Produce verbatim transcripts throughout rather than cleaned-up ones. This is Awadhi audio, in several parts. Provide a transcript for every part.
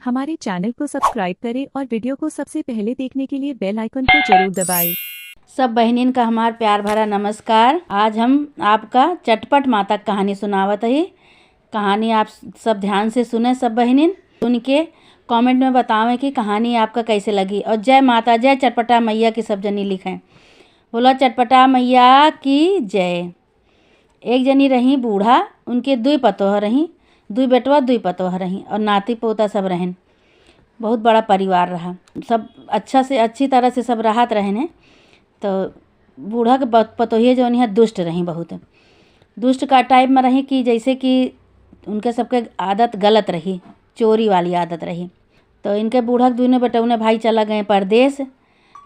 हमारे चैनल को सब्सक्राइब करें और वीडियो को सबसे पहले देखने के लिए बेल आइकन को जरूर दबाएं। सब बहिनिन का हमार प्यार भरा नमस्कार। आज हम आपका चटपट माता क कहानी सुनावत ही। कहानी आप सब ध्यान से सुने सब बहिनिन, सुन के कमेंट में बतावें कि कहानी आपका कैसे लगी। और जय माता, जय चटपटा मैया की सब जनी लिखें। बोला चटपटा मैया की जय। एक जनी रही बूढ़ा, उनके दुई पतोह रही, दुई बेटवा दुई पतोह रही और नाती पोता सब रहन। बहुत बड़ा परिवार रहा, सब अच्छा से, अच्छी तरह से सब रहत रहन। तो बूढ़ा के प-, पतोहिए जौन है दुष्ट रही बहुत। दुष्ट का टाइप में रही कि जैसे कि उनके सबके आदत गलत रही, चोरी वाली आदत रही। तो इनके बूढ़ा के दुनों बेटौने भाई चला गए परदेस।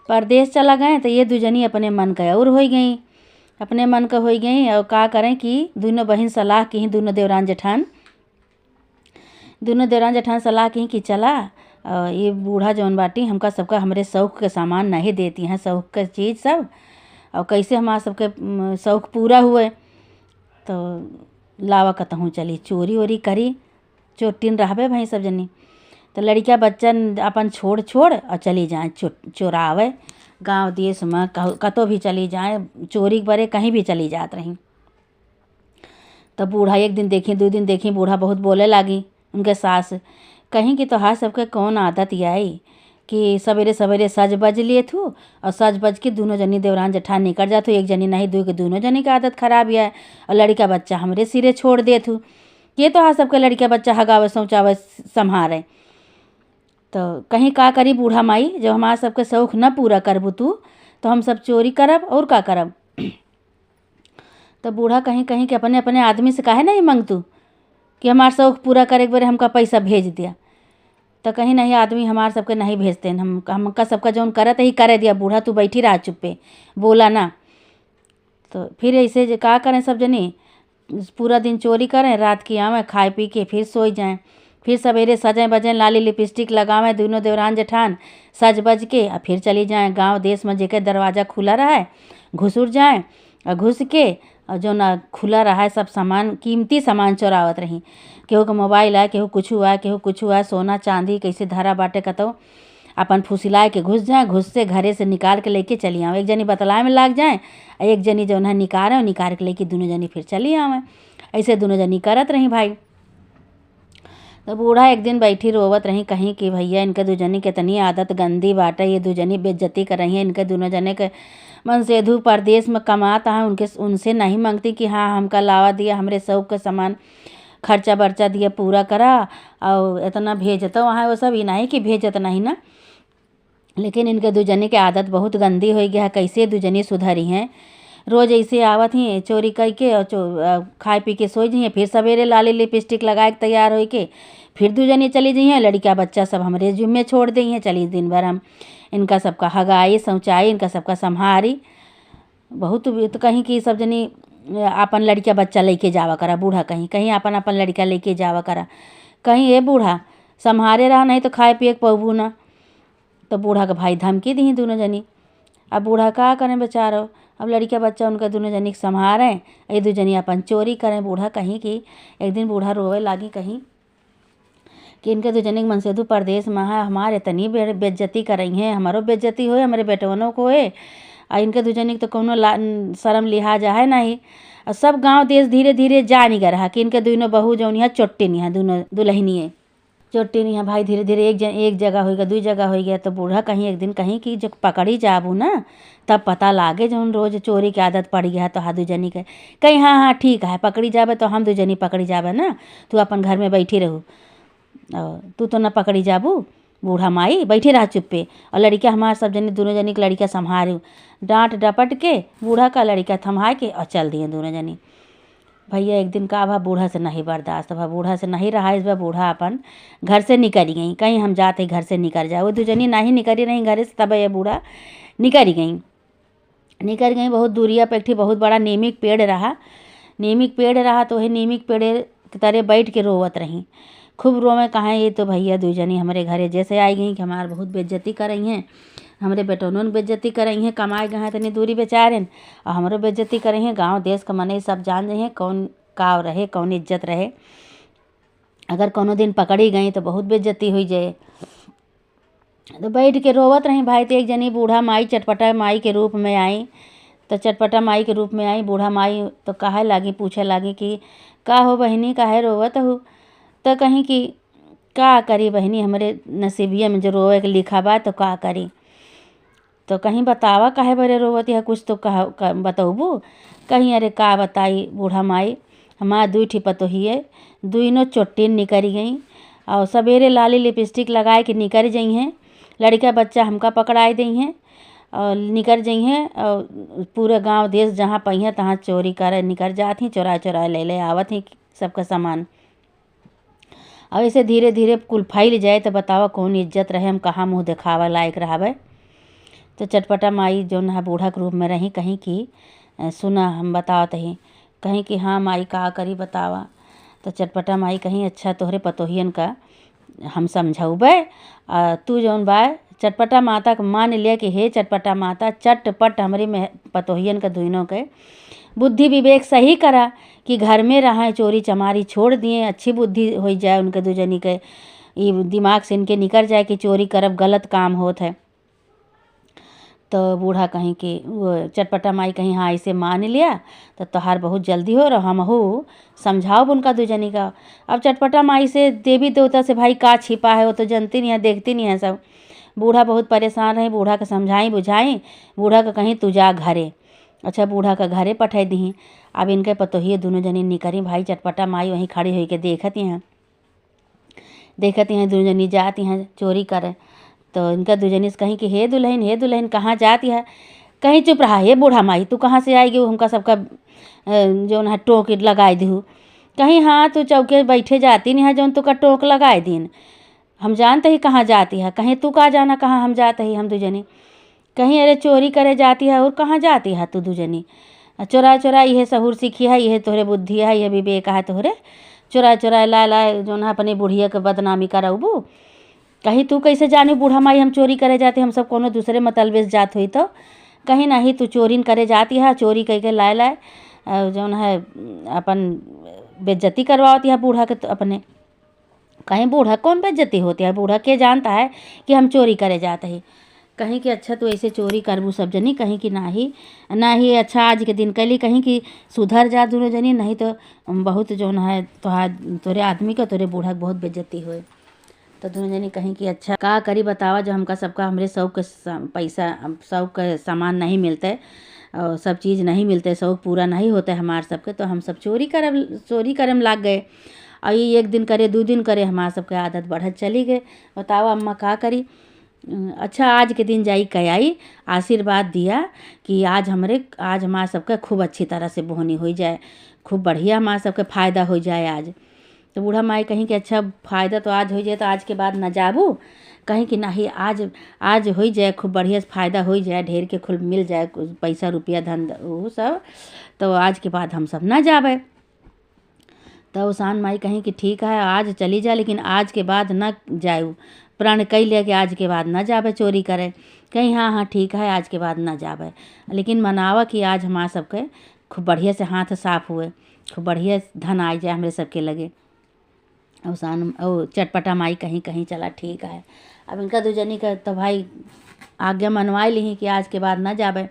परदेस चला गए तो ये दू जनी अपने मन के और होई गई, अपने मन के होई गई। और का करें कि दुनों बहिन सलाह की, दुनों देवरान जेठान, दुनों देवरान जेठान सलाह की कि चला, अ, ये बूढ़ा जौन बाटी हमका सबका हमरे शौक के सामान नहीं देती हैं, शौक के चीज़ सब, और कैसे हमारा सबके, म, शौक पूरा हुए। तो लावा कतहूँ चली, चोरी ओरी करी, चोटिन रहबे भाई सब जनी। तो लड़िका बच्चन अपन छोड़ छोड़ और चली जाए चो-, चोरावे। गाँव देश में कहू-, कतो भी चली जाए, चोरी के बरे कहीं भी चली जात रही। तो बूढ़ा एक दिन देखी, दू दिन देखी, बूढ़ा बहुत बोले लागी उनके सास। कहीं कि तोहार सबके कौन आदत आई कि सवेरे सवेरे सज बज लेत हू और सज बज के दुनों जनी देवरान जेठान निकल जात हू, एक जनी नहीं, दू के दुनों जनी के आदत खराब है और लड़िका बच्चा हमरे सिरे छोड़ देत हू। के तोहार सबके लड़िका बच्चा हगावे, शौचावे, संभारे? तो कहीं का करी बूढ़ा माई, जब हमार सबके शौक न पूरा करबू तू, तो हम सब चोरी करब और का करब? तो बूढ़ा कहीं, कहीं कि अपने, अपने आदमी से काहे नहीं मांगतू कि हमार शौक पूरा करे के बेरे हमका पैसा भेज दिया? तो कहीं नहीं, आदमी हमार सबके नहीं भेजते हैं, हम, हमका सबका जौन करत ही करे दिया। बूढ़ा तू बैठी रहा चुप्पे, बोला ना। तो फिर ऐसे जे का करें सब जनी, पूरा दिन चोरी करें, रात की आवें, खाए पी के फिर सोई जाएं। फिर सवेरे सजें बजें, लाली लिपस्टिक लगावें, दुनों देवरान जेठान सज बज के आ फिर चली जाएं गाँव देश में। जेके दरवाजा खुला रहे, घुसुर जाएं और घुस के और जौन खुला रहे सब सामान, कीमती सामान चोरावत रही। केहू के मोबाइल आए, केहू कुछ आए, केहू कुछ आए, सोना चांदी कैसे धरा बाटे कतौ, अपन फुसिलाए के घुस जाएं, घुस से घरे से निकाल के लेके चली आवें। एक जनी बतलाए में लाग जाएं, आ एक जनी जौन है निकारे, निकाल के लेके दुनों जनी फिर चली आवें। ऐसे दुनों जनी करत रही भाई। तो बूढ़ा एक दिन बैठी रोवत रही, कहीं कि भैया इनके दू जनी के इतनी आदत गंदी बाटे, ये दू जनी बेइज्जती कर रही हैं, इनके दुनों जने के मनसेधु परदेस में कमात हैं, उनके, उनसे नहीं मांगती कि हाँ हमका लावा दिया, हमरे शौक के सामान खर्चा बर्चा दिया पूरा करा, और इतना भेजत वहाँ वो सब, ये नहीं कि भेजत नहीं ना। लेकिन इनके दू जने के आदत बहुत गंदी होइ गया है। कैसे दू जने सुधरी हैं? रोज ऐसे आवत ही चोरी कई के और चो-, अ, खाए पी के सोई जइहें, फिर सवेरे लाली लिपस्टिक लगाए के तैयार होई के फिर दू जने चली जइहें। लड़िका बच्चा सब हमरे जिम्मे छोड़ देइहें, चली दिन भर हम इनका सबका हगाई शौचाई, इनका सबका संभारी। बहुत भी तो कहीं कि सब जनी, अ, आपन लड़िका बच्चा लेके जावा करा, बूढ़ा कहीं, कहीं आपन, आपन लड़िका लेके जावा करा, कहीं ए बूढ़ा संभारे रहा, नहीं तो खाए पिए के पौबू ना। तो बूढ़ा के भाई धमकी दी दुनों जनी। अब बूढ़ा का करें बेचारो, अब लड़िका बच्चा उनका दुनों जनी के संभारें, ये दू जनी अपन चोरी करें। बूढ़ा कहीं कि एक दिन बूढ़ा रोवे लागी कहीं कि इनके दू जनी के मनसेधु परदेस में है, हमार इतनी बे-, बेइज्जती करई हैं, हमारो बेइज्जती होए, हमरे बेटवनों को होए, आ इनके दू जनी के तो कौनो ला-, शर्म लिहाज है नहीं। और सब गाँव देस धीरे धीरे जानी गए रहा कि इनके दुनों बहू जौन है चोट्टी नहीं है, दुनों दुल्हनिए। चोट्टी नहीं है भाई, धीरे धीरे एक जन, एक जगह होई गया, दुई जगह होई गया। तो बूढ़ा कहीं एक दिन कहीं कि जब पकड़ी जाबू ना, तब पता लागे जौन रोज चोरी के आदत पड़ गया है तो हादू जनी के। कहीं हाँ, हाँ, ठीक है, पकड़ी जाबे तो हम दू जनी पकड़ी जाबे ना, तू अपन घर में बैठी रहू, और तू तो ना पकड़ी जाबू। बूढ़ा माई बैठी रहा चुप्पे, और लड़िका हमार सब जनी, दुनों जनी के लड़िका संभारू। डांट डपट के बूढ़ा का लड़िका थम्हा के और चल दिए दुनों जनी। भैया एक दिन का भा, बूढ़ा से नहीं बर्दाश्त भा, बूढ़ा से नहीं रहा इस बार। बूढ़ा अपन घर से निकल गई, कहीं हम जाते घर से निकल जाए। वो दू जनी नहीं निकली रही घर से, तब ये बूढ़ा निकल गई। निकल गई, बहुत दूरिया पे एक ठी बहुत बड़ा नीमी के पेड़ रहा। नीमी के पेड़ रहा तो वही नीमी के पेड़ के तरे बैठ के रोवत रही। खूब रोवे, कहा ये तो भैया दू जनी हमरे घरे जैसे आई गई कि हमार बहुत बेइज्जती करई हैं, हमरे बेटौनों ने बेइज्जती करई हैं, कमाए गए हैं इतनी दूरी बेचारे, और हमरो बेइज्जती करई हैं। गाँव देश का मनई सब जान जाई हैं कौन काव रहे, कौन इज्जत रहे। अगर कौनो दिन पकड़ी गई तो बहुत बेइज्जती हुई जाए। तो बैठ के रोवत रही भाई, तो एक जनी बूढ़ा माई चटपटा माई के रूप में आई। तो चटपटा माई के रूप में आई बूढ़ा माई, तो कहे लागी, पूछे लागी कि "का हो बहिनी, काहे रोवत हो?" तो कहीं कि "का करी बहिनी, हमरे नसीबिया में जो रोवे के लिखा बा, तो का करी?" तो कहीं "बतावा, काहे बरे रोवत है, कुछ तो कह, क-, बतौबू?" कहीं "अरे का बताई बूढ़ा माई, हमार दुई ठी पतोहिए, दुइनो चोट्टी निकरी गई, और सबेरे लाली लिपस्टिक लगाए के निकरी जइहें, लड़का बच्चा हमका पकड़ाई दइहें और निकरी जइहें, और पूरे गाँव देश जहाँ पइहें तहाँ चोरी करे निकरी जात ही, चोराए चोराए ले ले आवत ही सबका सामान। अब ऐसे धीरे धीरे कुल फैल जाए तो बतावा कौन इज्जत रहे, हम कहाँ मुँह देखावे लायक रहबे। तो चटपटा माई जौन है बूढ़ा के रूप में रही, कहीं कि "अ, सुना, हम बतावत ही।" कहीं कि "हाँ माई, का करी बतावा?" तो चटपटा माई कहीं "अच्छा, तोहरे पतोहियन का हम समझौबे, आ तू जौन बा चटपटा माता के मान लिया कि हे चटपटा माता, चटपट हमरी में पतोहियन के दुइनों के बुद्धि विवेक सही करा कि घर में रहें, चोरी चमारी छोड़ दिए, अच्छी बुद्धि होइ जाए उनके दुजनी के, ई दिमाग से इनके निकर जाए कि चोरी करब गलत काम होत है।" तो बूढ़ा कहीं कि, वो चटपटा माई कहीं "हाँ, इसे मान लिया, तो तोहार बहुत जल्दी हो रहा, हमहू समझाओ उनका दुजनी का।" अब चटपटा माई से, देवी देवता से भाई का छिपा है, वो तो जनती नहीं है, देखती नहीं है सब। बूढ़ा बहुत परेशान रही, बूढ़ा के समझाई बुझाई, बूढ़ा के कहीं "तू जा घरे।" अच्छा, बूढ़ा के घरे पठाई दी। अब इनके पतोहिए दुनों जनी निकरी भाई, चटपटा माई वहीं खड़ी होई के देखत ही हैं, देखत ही हैं दुनों जनी जात ही हैं चोरी करे। तो इनका दुइ जनी से कहीं कि "हे दुलहिन, हे दुलहिन, कहाँ जात ही है?" कहीं "चुप रहा हे बूढ़ा माई, तू कहाँ से आएगी, वो हमका सबका, अ, जौन है टोक लगाए दिहू।" कहीं "हाँ, तू चौके बैठे जाती नहीं है, जौन तुका टोक लगाए दीन, हम जानते ही कहाँ जाती है।" कहीं "तू का जाना कहाँ हम जाते ही हम दुइ जनी?" कहीं "अरे चोरी करे जाती है और कहाँ जाती है तू दुइ जनी? चोरा चोरा इहे सहूर सीखी है, इहे तोहरे बुद्धि है, इहे विवेक है तोहरे, चोरा चोरा लाए लाए जौन है अपनी बुढ़िया के बदनामी करौबू।" कहीं "तू कैसे जानी बूढ़ा माई हम चोरी करे जाते, हम सब कोनो दूसरे मतलबे से जात हुई तो?" कहीं "नहीं, तू चोरिन करे जाती है, चोरी कह के लाए लाए, अ, जौन है अपन बेइज्जती करवावती है बूढ़ा के तो अपने।" कहीं "बूढ़ा कौन बेइज्जती होती है, बूढ़ा के जानता है कि हम चोरी करे जाते ही?" कहीं कि "अच्छा, तू ऐसे चोरी करबू सब जनी?" कहीं कि "नाही, नाही, अच्छा, आज के दिन कैली," कहीं कि "सुधर जा दुनों जनी, नहीं तो बहुत जौन है तोहार, तोरे आदमी का, तोरे बूढ़ा के बहुत बेइज्जती होए।" तो दुनों जनी कहीं कि "अच्छा, का करी बतावा, जो हमका सबका हमरे शौक के सा-, पैसा, शौक के सामान नहीं मिलते और सब चीज़ नहीं मिलते, शौक पूरा नहीं होते हमार सबके, तो हम सब चोरी करब, चोरी करे में लाग गए।" और ये एक दिन करे, दुइ दिन करे, हमार सबके आदत बढ़त चली गए। बतावा अम्मा का करी? अ, अच्छा, आज के दिन जाई कयाई, आशीर्वाद दिया कि आज हमरे, आज हमार सबके खूब अच्छी तरह से बोहनी होइ जाए, खूब बढ़िया हमार सबके फायदा होइ जाए आज। तो बूढ़ा माई कहीं कि "अच्छा, फायदा तो आज होइ जाए, तो आज के बाद न जाबू?" कहीं कि "नहीं, आज, आज होइ जाए, खूब बढ़िया से फायदा होइ जाए, ढेर के खूब मिल जाए, कुछ पैसा रुपया धन उ सब, तो आज के बाद हम सब न जाबे।" तो उसान माई कहीं कि "ठीक है, आज चली जा, लेकिन आज के बाद न जायू, प्रण कइ लिया कि आज के बाद न जाबे चोरी करे।" कहीं "हाँ, हाँ, ठीक है, आज के बाद न जाबे, लेकिन मनावा कि आज हमार सबके खूब बढ़िया से हाथ साफ हुए, खूब बढ़िया धन आइ जाए हमरे सबके लगे।" उसान, ओ, चटपटा माई कहीं, कहीं "चला ठीक है।" अब इनका दुइ जनी का तो भाई आज्ञा मनवाए लिही कि आज के बाद न जाबे।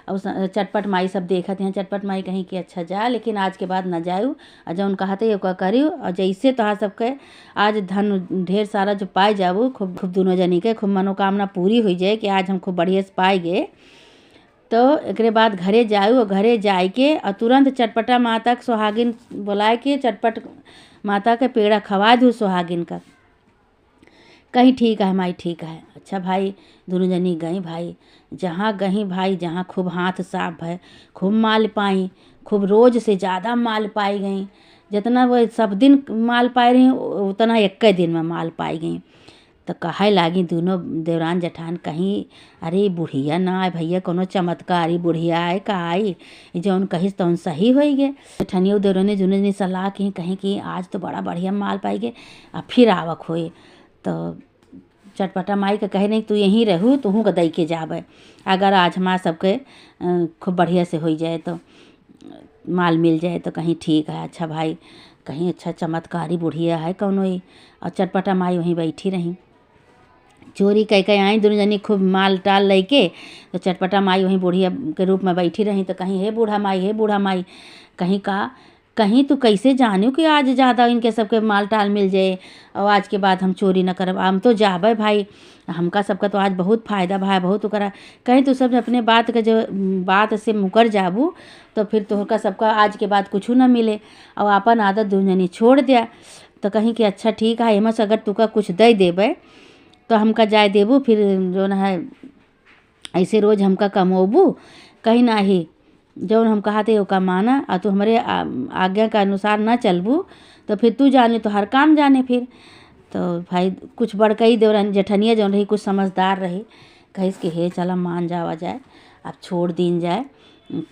और स-, चटपट माई सब देखत हैं, चटपट माई कहीं कि "अच्छा जा, लेकिन आज के बाद न जायू, और जौन कहते ओका करियो, और जैसे तोहार सबके आज धन ढेर सारा जो पाए जाबू, खूब, खूब दुनों जनी के खूब मनोकामना पूरी होइ जाए कि आज हम खूब बढ़िया से पाए गए।" तो एकरे बाद घरे जाऊ और घरे जाए के और तुरंत चटपटा माता के सुहागिन बोलाए के चटपट माता के पेड़ा खवा दू सुहागिन का। कहीं "ठीक है माई, ठीक है।" अच्छा भाई, दुनों जनी गई भाई, जहाँ गई भाई, जहाँ खूब हाथ साफ है, खूब माल पाई, खूब रोज से ज्यादा माल पाई गई। जितना वो सब दिन माल पाए रही, उ-, उतना एक्के दिन में माल पाई गई। तो कहे लागी दुनों देवरान जेठान कहीं, "अरे बुढ़िया ना आए भैया, कोनो चमत्कारी बुढ़िया आए का आई, जौन कहिस तौन सही होई गे।" जेठनियो देवरानी दुनों जनी सलाह की, कहीं कि "आज तो बड़ा बढ़िया माल पाई गे, आ फिर आवक होई।" तो चटपटा माई के कहे, "नहीं, तू यहीं रहू, तुहूँ के दई के जाबे, अगर आज हमार सबके, अ, खूब बढ़िया से होई जाए तो, माल मिल जाए।" तो कहीं "ठीक है, अच्छा भाई।" कहीं अच्छा चमत्कारी बुढ़िया है कौनो ही। और चटपटा माई वहीं बैठी रही। चोरी कइ के आई दुनो जनी खूब माल टाल लइके, तो चटपटा माई वहीं बुढ़िया के रूप में बैठी रही। तो कहीं, "हे बूढ़ा माई, हे बूढ़ा माई," कहीं का, "कहीं तू कैसे जानियो कि आज ज्यादा इनके सबके माल टाल मिल जाए और आज के बाद हम चोरी न करब?" "हम तो जाबे भाई, हमका सबका तो आज बहुत फायदा भा, बहुत ओकरा।" कहीं तू सब अपने बात के जो, बात से मुकर जाबू, तो फिर तोहका सबका आज के बाद कुछ न मिले और आपन आदत दुनो जनी छोड़ द्या। तो कहीं कि, "अच्छा ठीक है, एमा से अगर तुका कुछ दे देबे तो हमका जाए देबू, फिर जौन है ऐसे रोज हमका कमोबू?" कहीं, "नाही, जौन हम कहत है ओका माना, और तू हमरे आ-, आज्ञा के अनुसार ना चलबू तो फिर तू जाने, तोहार काम जाने फिर।" तो भाई कुछ बड़कई देवरन जेठनिया जौन रही कुछ समझदार रही, कहिस कि, "हे चला मान जावा जाए, अब छोड़ दीन जाए,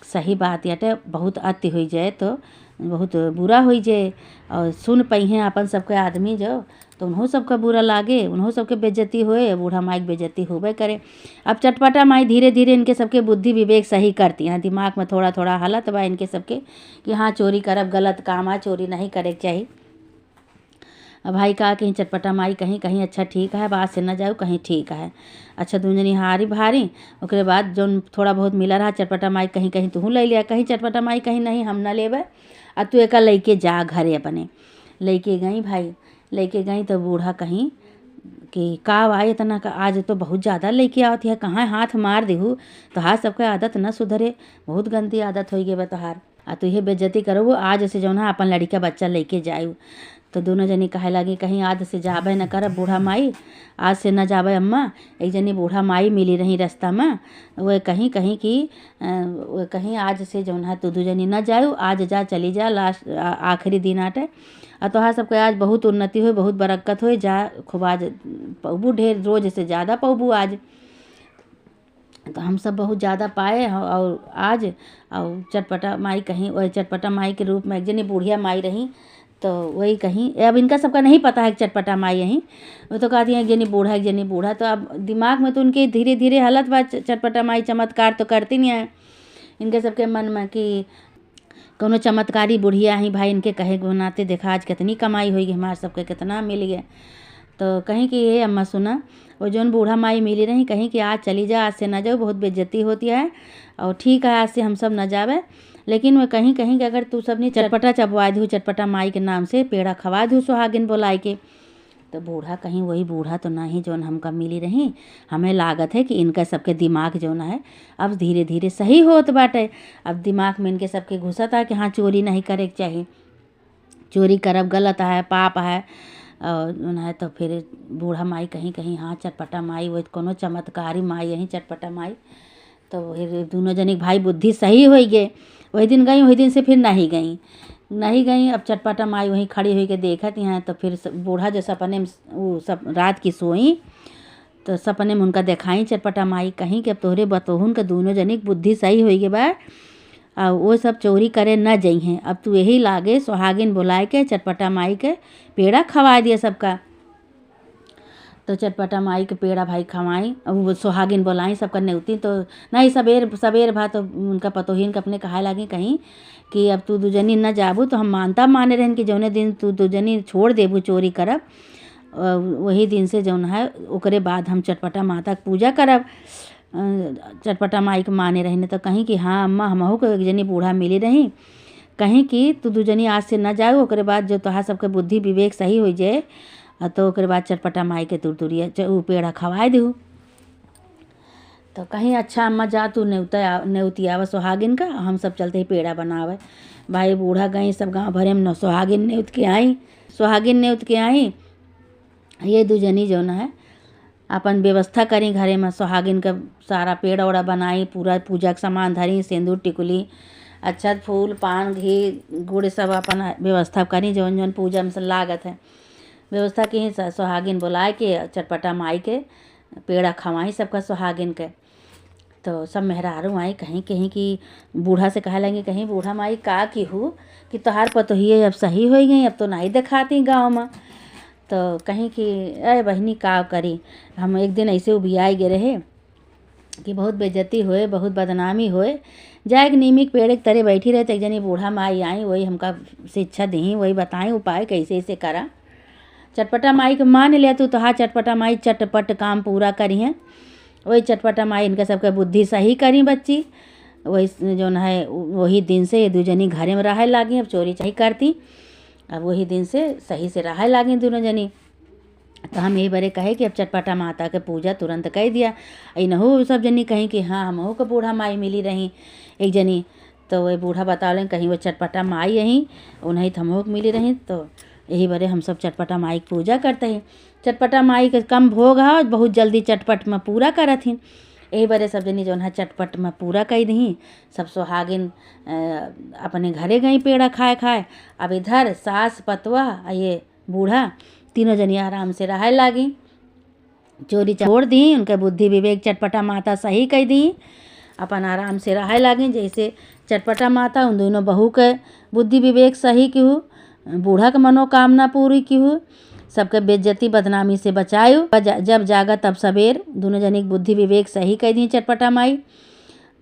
सही बात याटे, बहुत अति होई जाए तो बहुत बुरा होई जाए, और सुन पइहें आपन सबके आदमी जो, तो उन्हों सबका बुरा लागे, उन्हों सबके बेइज्जती होए, बूढ़ा माई के बेइज्जती होबे करे।" अब चटपटा माई धीरे धीरे इनके सबके बुद्धि विवेक सही करती हैं, दिमाग में थोड़ा थोड़ा हलत बा इनके सबके कि हाँ, चोरी करब गलत काम है, चोरी नहीं करे के चाही। अब भाई का कहीं, चटपटा माई कहीं, कहीं, "अच्छा ठीक है, अब आज से न जाऊ," कहीं, "ठीक है।" अच्छा, दुनो जनी हारी भारी, ओकरे बाद जौन थोड़ा बहुत मिला रहा, चटपटा माई कहीं, "कहीं तुहूँ ले लिया," कहीं चटपटा माई कहीं, "नहीं, हम न लेबे, आ तू एका लइके जा घरे अपने।" लइके गई भाई, लइके गई तो बूढ़ा कहीं कि, "का बा इतना का, आज तो बहुत ज्यादा लइके आवत है, कहाँ हाथ मार देहू, तोहार सबके आदत न सुधरे, बहुत गंदी आदत होई गई बा तोहार।" आ तू इहे बेइज्जती करबू, आज से जौन है आपन लड़िका बच्चा लइके जायू। तो दुनो जनी कहे लागी, "कहीं आज से जाबे न करब बूढ़ा माई, आज से न जाबे अम्मा।" एक जनी बूढ़ा माई मिली रही रास्ता में, वे कहीं, कहीं कि, अ, वे कहीं, "आज से जौन है तू दुइ जनी न जायू, आज जा, चली जा, last, आ, आखिरी दिन आटे। आ तोहार सबके आज बहुत उन्नति होई, बहुत बरक्कत होई, जा खूब आज पौबू ढेर, रोज से ज्यादा पौबू आज।" तो हम सब बहुत ज्यादा पाए ह-, और आज, और चटपटा माई कहीं, वही चटपटा माई के रूप में एक जनी बुढ़िया माई रही, तो वही कहीं, अब इनका सबका नहीं पता है कि चटपटा माई यहीं, वो तो कहती हैं, "एक जनी बूढ़ा, एक जनी बूढ़ा।" तो अब दिमाग में तो उनके धीरे धीरे हलत बा, च-, चटपटा माई चमत्कार तो करती नहीं है इनके सबके मन में कि कौनो चमत्कारी बुढ़िया ही भाई, इनके कहे के नाते देखा आज कितनी कमाई होई गई, हमार सबके कितना मिल गए। तो कहीं कि, "हे अम्मा सुना, वो जौन बूढ़ा माई मिली रही, कहीं कि आज चली जा, आज से ना जाओ, बहुत बेइज्जती होती है, और ठीक है आज से हम सब ना जावे, लेकिन वो कहीं, कहीं कि अगर तू सब नहीं चटपटा चबवा दू, चटपटा माई के नाम से पेड़ा खवा दू सुहागिन बोलाई के।" तो बूढ़ा कहीं, "वही बूढ़ा तो नहीं जौन हमका मिली रही, हमें लागत है कि इनका सबके दिमाग जौन है अब धीरे धीरे सही होत बाटे।" अब दिमाग में इनके सबके घुसत है कि हाँ, चोरी नहीं करे के चाही, चोरी करब गलत है, पाप है। और उन्हें तो फिर बूढ़ा माई कहीं, कहीं, "हाँ, चटपटा माई, वो कोनो चमत्कारी माई यहीं चटपटा माई।" तो फिर दुनो जनी के भाई बुद्धि सही होई गे, वही दिन गई, वही दिन से फिर नहीं गई, नहीं गई। अब चटपटा माई वहीं खड़ी होई के देखत हैं, तो फिर स-, बूढ़ा जो सपने में स-, उ सप-, रात की सोई, तो सपने में उनका देखाई चटपटा माई, कहीं कि अब तोहरे बतोहुन के दुनो जनी के बुद्धि सही होई गे बा, आ वो सब चोरी करे न जइहें। अब तू यही लागे सुहागिन बोलाए के चटपटा माई के पेड़ा खवाए दिया सबका। तो चटपटा माई के पेड़ा भाई खवाई, अब वो सुहागिन बोलाई सबका नेवती। तो नहीं, सबेर, सबेर भा तो उनका पतोहिन के अपने कहाए लागी कहीं कि अब तू दुजनी न जाबू, तो हम मानता माने रहन कि जौने दिन तू दुजनी छोड़ देबू चोरी करब, अ, वही दिन से जौन है, ओकरे बाद हम चटपटा माता के पूजा करब। अ, चटपटा माई के माने रहिन, तो कहीं कि, "हाँ अम्मा, हमहू के एक जनी बूढ़ा मिली रही, कहीं कि तू दुजनी आज से न जाओ, ओकरे बाद जो तोहार सबके बुद्धि विवेक सही हो जाए, अ, तो ओकरे बाद चटपटा माई के तुरतुरिया च-, उ पेड़ा खवाए देहू।" तो कहीं, "अच्छा अम्मा, जा तू नेवता आ-, नेवती आवा सुहागिन का, हम सब चलते ही पेड़ा बनावे।" भाई बूढ़ा गई, सब गाँव भरे में न सुहागिन नेवत के आई, सुहागिन नेवत के आई। ये दुजनी जौन है, अपन व्यवस्था करी घरे में, सुहागिन के सारा पेड़ा ओड़ा बनाई, पूरा पूजा के सामान धरी, सेंदूर टिकुली, अक्षत, फूल, पान, घी, गुड़, सब अपन व्यवस्था करी, जौन जौन पूजा में से लागत है। व्यवस्था की स-, सुहागिन बोलाए के चटपटा माई के पेड़ा खवाई सबका सुहागिन के। तो सब मेहरारू आई कहीं, कहीं कि बूढ़ा से कहे लगी, कहीं, "बूढ़ा माई, का किहू कि तोहार पतोहिए अब सही होई गई, अब तो नहीं देखाती गाँव में।" तो कहीं कि, "ए बहिनी, का करी, हम एक दिन ऐसे उबियाए गए रहे कि बहुत बेइज्जती होए, बहुत बदनामी होए, जाए के नीमी के पेड़ के तरे बैठी रहे, तो एक जनी बूढ़ा माई आई, वही हमका शिक्षा दिहीं, वही बताई उपाय कैसे ऐसे करा। चटपटा माई के मान लिया तू, तोहार चटपटा माई चटपट काम पूरा करिहें। वही चटपटा माई इनका सबके बुद्धि सही करी बच्ची। वही स-, जौन है, वही दिन से ये दू जनी घरे में रहे लागी, अब चोरी चाही करती। अब वही दिन से सही से रहे लागी दोनों जनी। तो हम यही बरे कहे कि अब चटपटा माता के पूजा तुरंत कइ दिया। इनहू सब जनी कहीं कि हाँ, हमहू के बूढ़ा माई मिली रही एक जनी। तो वही बूढ़ा बतावलें, कहीं वो चटपटा माई यहीं, उन्हीं तो हमहू के मिली रही। तो यही बरे हम सब चटपटा माई के पूजा करते ही। चटपटा माई के कम भोग है, बहुत जल्दी चटपट में पूरा करत ही। यही बरे सब जनी जौन है चटपट में पूरा कइ दही। सब सुहागिन, अ, अपने घरे गई पेड़ा खाए खाए। अब इधर सास पतवा आ ये बूढ़ा तीनों जनी आराम से रहे लागी। चोरी छोड़ दी, उनके बुद्धि विवेक चटपटा माता सही कइ दी। अपन आराम से रहे लागी, जैसे चटपटा माता उन दोनों बहू के बुद्धि विवेक सही किहू, बूढ़ा के मनोकामना पूरी किहू, सबके बेइज्जती बदनामी से बचायु। ज-, जब जागा तब सबेर, दोनों जनी के बुद्धि विवेक सही कइ दी चटपटा माई।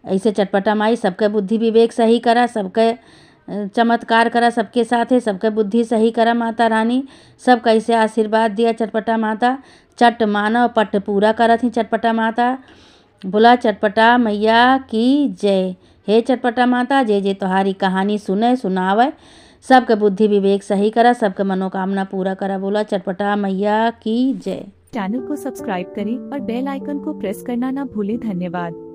ऐसे चटपटा माई सबके बुद्धि विवेक सही करा, सबके, अ, चमत्कार करा, सबके साथे सबके बुद्धि सही करा माता रानी। सब कैसे आशीर्वाद दिया चटपटा माता, चट मानव पट पूरा करत ही चटपटा माता। बोला चटपटा मैया की जय। हे चटपटा माता, जे जे तोहारी कहानी सुने सुनावे, सबके बुद्धि विवेक सही करा, सबके मनोकामना पूरा करा। बोला चटपटा मैया की जय। चैनल को सब्सक्राइब करें और बेल आइकन को प्रेस करना ना भूलें। धन्यवाद।